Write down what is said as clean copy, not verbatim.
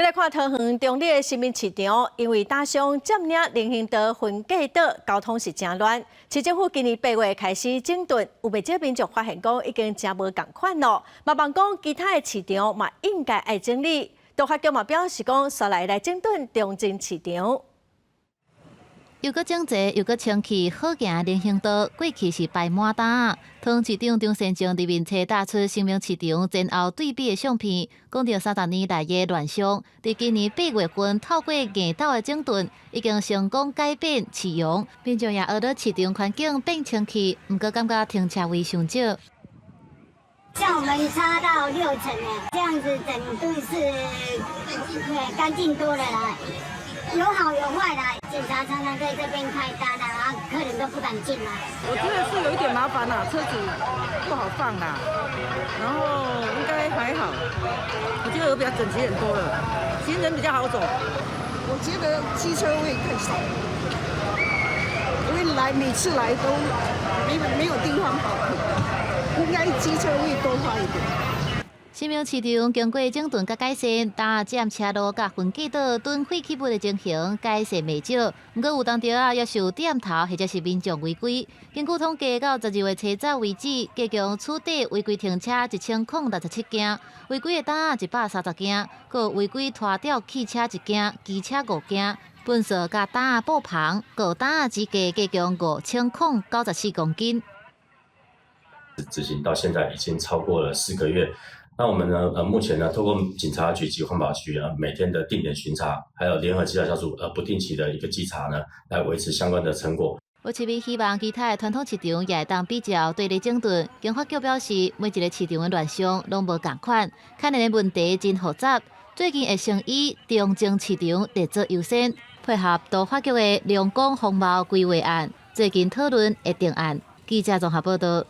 來看桃園中壢的新民市場，因為打商佔領人行道分隔島，交通是誠亂。市政府今年8月開始整頓，有袂少民眾發現講已經誠無仝款囉。嘛望講其他的市場嘛應該愛整理。都發局嘛表示講，紲來來整頓中正市場。又閣整齊又閣清氣，好行人行道，過去是排滿擔。桃園市長張善政佇面冊貼出新民市場前後對比的相片，講著30年來的亂象，佇今年8月份透過硬鬥的整頓，已經成功改變市容，民眾也學著市場環境變清氣，毋過感覺停車位傷少。像我們差到6成呢，這樣子整頓是乾淨多了啦。有好有壞啦，警察常常在這邊開單啊，客人都不敢進來。我覺得是有一點麻煩啦，車子不好放啦，然後應該還好，我覺得有比較整齊很多了，行人比較好走。我覺得機車位太少，因為來每次來都沒有地方好停，應該機車位多放一點。新民市場經過整頓佮改善，擔仔佔車路佮分隔島囤廢棄物的情形改善袂少，毋過有當時仔也是有店頭或者是民眾違規。根據統計，到12月初十為止，共計處罰違規停車1067件，違規的擔仔130件，閣違規拖吊汽車一件，機車五件，糞掃佮擔仔布棚，閣擔仔之計共5094公斤。執行到現在已經超過了4個月。那我們呢？目前呢，透過警察局及環保局啊，每天的定點巡查，還有聯合稽查小組不定期的一個稽查呢，來維持相關的成果。有市民希望其他的傳統市場也會當比照對咧整頓。經發局表示，每一个市場的亂象攏無仝款，可能的問題真複雜。最近會先以中正市場列做優先，配合都發局的龍宮風貌規劃案，最近討論會定案。記者綜合報道。